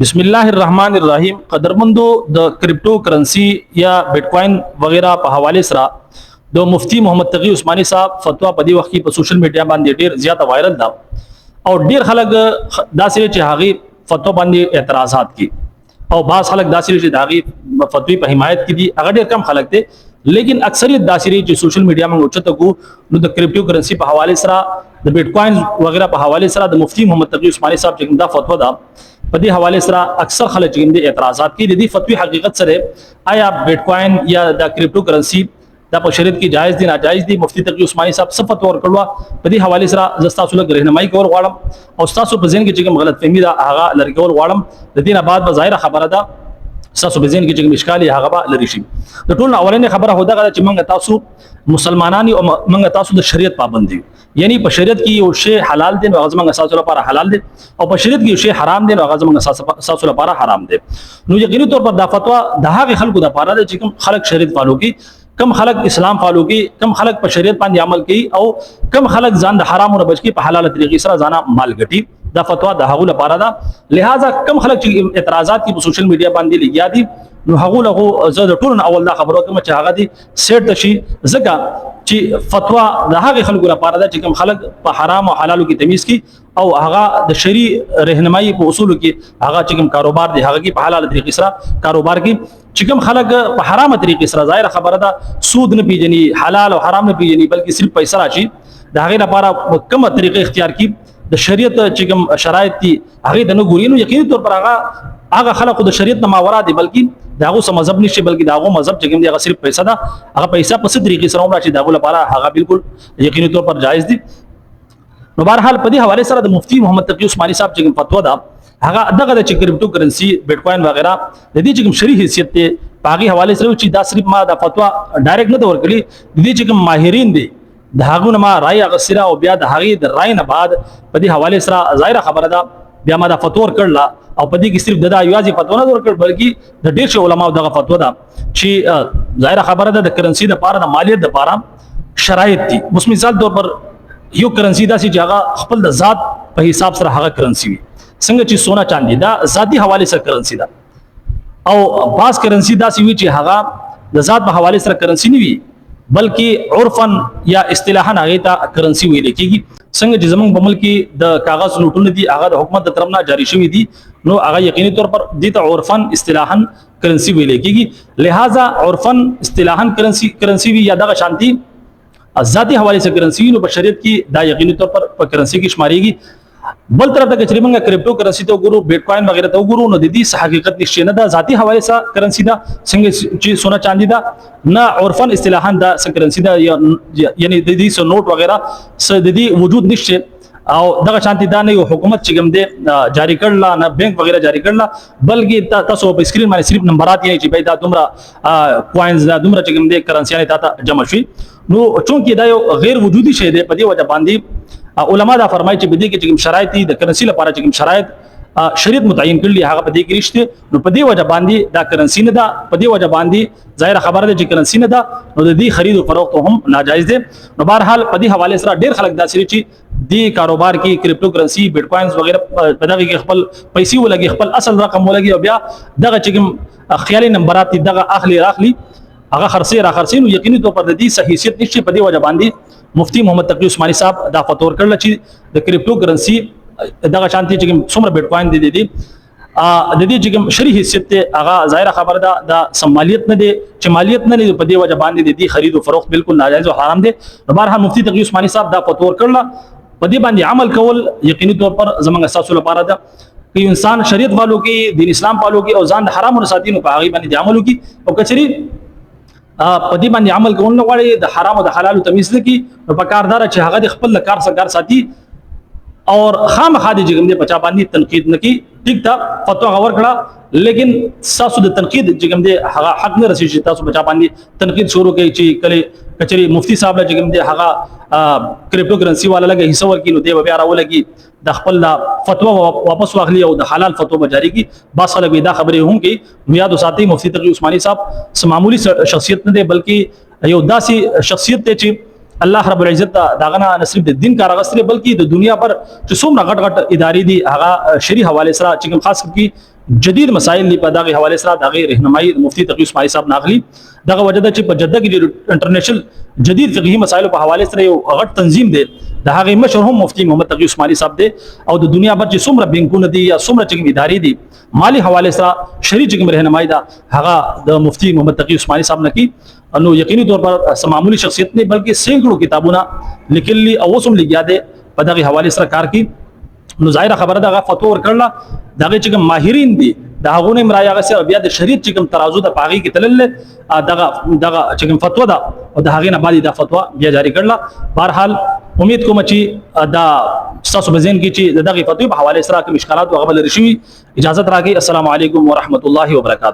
بسم الله الرحمن الرحیم. قدرمندو، د کریپټو کرنسی یا بیټ کوین وغیرہ په حواله سره د مفتی محمد تقی عثماني صاحب فتوا په دې وخت کې په سوشل میډیا باندې ډیر زیاته وایرل ده او ډیر خلک داسې چې هغه فتوا باندې اعتراضات کوي او بعض خلک داسې چې د هغې فتوی په حمایت کې دي، هغه ډیر کم خلک دي، لیکن اکثریت داسې دي چې سوشل میډیا موږ اوچته کو نو د کریپټو کرنسی په حواله سره، د بیټ کوین وغیرہ په حواله سره د مفتی محمد تقی عثماني صاحب چې دا فتوا ده، په دې حواله سره اکثر خلک چې د اعتراضات کوي. د دې فتوی حقیقت سره، آیا بیټ کوین یا د کریپټو کرنسی دا په شریعت کې جایز دي، ناجایز دي؟ مفتی تقی عثماني صاحب څه فتوا ورکړه؟ په دې حواله سره زه تاسو له رهنمایي کول غواړم او تاسو په ذهن کې چې کوم غلط فهمي ده، هغه لري کول غواړم. د دې نه بعد به ظاهره خبره ده، تاسو په ذهن کې چې کوم اشکال هغه به لري شي. د ټول اولنې خبره هو دغه چې موږ تاسو مسلمانان او موږ تاسو د شریعت پابند یو، یعنی په شریعت کې یو شی حلال دی نو هغه زموږ تاسو لپاره حلال دی او په شریعت کې یو شی حرام دی نو هغه زموږ تاسو لپاره حرام دی. نو یقیني طور پر دا فتوا د هغه خلکو لپاره ده چې کوم خلک شریعت فالو کوي، کم خلک اسلام فالو کوي، کم خلک په شریعت باندې عمل کوي او کم خلک ځان د حرامو نه بچ کی، په حلاله طریقې سره ځان مال ګټي. دا فتوا د هغو لپاره ده. لہذا کم خلک چې اعتراضات کوي، په سوشل میډیا باندې لګیا دي، نو هغه له زه د ټولو اول دا خبرو کوم چې هغه دي سیټ شي، ځکه چې فتوا د هغه خلکو لپاره ده چې کم خلک په حرام او حلالو کې تمیز کوي او هغه د شری رهنمایي په اصولو کې هغه چې کوم کاروبار دی، هغه کې په حلاله طریقې سره کاروبار کوي. چې کوم خلک په حرامه طریقې سره، ظاهر خبره ده، سود نه پیژني، حلال او حرام نه پیژني، بلکې صرف پیسې راشي د هغې لپاره کومه طریقه اختیار کی، د شریعت چې کوم شرایط دي هغه د نه ګوري، نو یقیني طور پر هغه خلک د شریعت نه ماورا دي، بلکې د هغو څه مذهب نشي، بلکې د هغو مذهب چې کوم دی هغه صرف پیسې ده. هغه پیسې په څه طریقې سره هم راشي، د هغو لپاره هغه بالکل یقیني طور پر جایز دي. نو بهرحال په دې حواله سره د مفتی محمد تقی عثماني صاحب چې کوم فتوا ده، هغه دغه د چې کریپټو کرنسی، بیټ کوین وغیرہ د دې چې کوم شرعي حیثیت ته په هغه حواله سره چې دا صرف ما دا فتوا ډایرکټ نه ورکړي، د دې چې کوم ماهرین دي د هغه نه ما رائے اغسره او بیا د هغه د رائے نه بعد په دې حواله سره ظاهره خبره ده بیا ما دا فتوا ورکړله. او په دې کې صرف د دا یوازې فتوا نه ورکړ، بلکې د ډېر شي علماو دغه فتوا ده چې ظاهره خبره ده د کرنسی د پاره، د مالیت د پاره شرایط دي. اوس مثال طور پر یو کرنسی داسې چې هغه خپل د ذات په حساب سره هغه کرنسی وي، څنګه چې سونا چاندي دا ذاتی حواله سره کرنسی ده، او باز کرنسی داسې وي چې هغه د ذات په حواله سره کرنسی نه وي، بلکې عرفا یا اصطلاحا هغه ته کرنسی ویل کېږي. څنګه چې زمونږ په ملک کې د کاغذ نوټونه دي، هغه د حکومت د طرف نه جاری شوی دي، نو هغه یقیني طور پر دې ته عرفا اصطلاحا کرنسی ویل کېږي. لہذا عرفا اصطلاحا کرنسی وي یا دغه شانتي ذاتی حواله سره کرنسی، نو په شریعت کې دا یقیني طور پر په کرنسی کې شمارېږي. بل طرف ته چې موږ کریپټو کرنسی ته وګورو، بیټ کوین وغیرہ ته وګورو، نو د دې څه حقیقت نشته. نه دا ذاتی حواله سره کرنسی ده څنګه چې سونا چاندي ده، نه عرفا اصطلاحا دا څه کرنسی ده، یعنی د دې څه نوټ وغیرہ څه د دې وجود نشته. او دغه شانتي دا نه یو حکومت چې کوم دی جاری کړل، نه بانک وغیرہ جاری کړل، بلکې تاسو په سکرین باندې صرف نمبرات یې چې دا دومره کوینز، دا دومره چې کوم دی کرنسیانې تا ته جمع شي. نو چونکه دا یو غیر وجودي شی دی، په دې وجه باندې علما دا فرمایي چې په دې کې چې کوم شرایط دي، د کرنسی لپاره چې کوم شرایط شریعت متعین کړل، هغه په دې کې نشته، نو په دې وجه باندې دا کرنسی نه ده. په دې وجه باندې ظاهر خبره ده چې کرنسی نه ده، نو د دې خرید او فروخت هم ناجایز دی. نو بهرحال په دې حواله سره ډیر خلک داسې چې دې کاروبار کې، کریپټو کرنسی، بیټ کوینز وغیرہ په دغه کې خپل پیسې ولګي، خپل اصل رقم ولګي او بیا دغه چې کوم خیالي نمبرات دي دغه اخلي راخلي، هغه خرڅي را خرڅي، نو یقیني طور پر د دې صحیح حیثیت نشته. په دې وجه باندې مفتی محمد تقی عثماني صاحب دا فتوا ورکړل چې د کریپټو کرنسی دغه شانتي چې څومره بیټ کوین دي، دي د دې چې کوم شرعي حیثیت ته، هغه ظاهره خبره ده دا سم مالیت نه دی. چې مالیت نه دی، په دې وجه باندې د دې خرید او فروخت بالکل ناجایز او حرام دی. نو بهرحال مفتی تقی عثماني صاحب دا فتوا ورکړل. په دې باندې عمل کول یقیني طور پر زمونږ تاسو لپاره ده که انسان شریعت والو کې، دین اسلام والو کې او ځان د حرامو ساتي، نو په هغه باندې عمل وکړي، او کچري په دې باندې عمل کول نه غواړي، د حرام او د حلال تمیز نه کی، نو په کار دار چې هغه د خپل کار سره کار ساتي او خامخا دې چې کوم دې پچا باندې تنقید نه کی. ټیک ده، فتوا غور کړه، لیکن تاسو د تنقید چې کوم دې هغه حق نه رسي چې تاسو پچا باندې تنقید شروع کړئ چې کله کچري مفتی صاحب له چې کوم دې هغه کریپټو کرنسی والا لګه حصہ ورکی، نو دی بیا راولګي د خپل فتوا واپس واخلي او د حلال فتوا به جاری کی. باس خلک دا خبرې هم کوي. نو یاد وساتئ، مفتی تقی عثماني صاحب څه معمولی شخصیت نه دی، بلکې یو داسې شخصیت دی چې الله رب العزت داغه نه صرف د دین کار اغستلی، بلکې د دنیا پر چې څومره غټ غټ ادارې دي، هغه شری حواله سره چې کوم خاص کی جدید مسائل دي په دغه حواله سره دغه رهنمایي مفتی تقی عثماني صاحب ناغلی. دغه وجه ده چې په جده کې د انټرنیشنل جدید فقهي مسایلو په حواله سره یو غټ تنظیم دی، د هغې مشر هم مفتی محمد تقی عثماني صاحب دی. او د دنیا بر چې څومره بانکونه دي یا څومره چې کوم ادارې دي مالی حواله سره شرعي چې کوم رهنمایي ده هغه د مفتی محمد تقی عثماني صاحب نه کی. نو یقیني طور پر معمولی شخصیت نه بلکې سینکړو کتابونه لیکلي او اوس هم لګیا دی په دغه حواله سره کار کی. نو ظاهره خبره ده هغه فتوا ورکړله، د هغې چې کوم ماهرین دي د هغو نه هم رایه اخیستې او بیا د شریعت چې کوم ترازو ده په هغې کې تللی دغه دغه چې کوم فتوا ده او د هغې نه بعد دا فتوا بیا جاري کړله. بهرحال امید کوم چې دا ستاسو په ذهن کې چې د دغې فتوې په حواله سره کوم اشکالات هغه به لرې شوي. اجازت راکړئ. السلام علیکم ورحمت الله وبرکاته.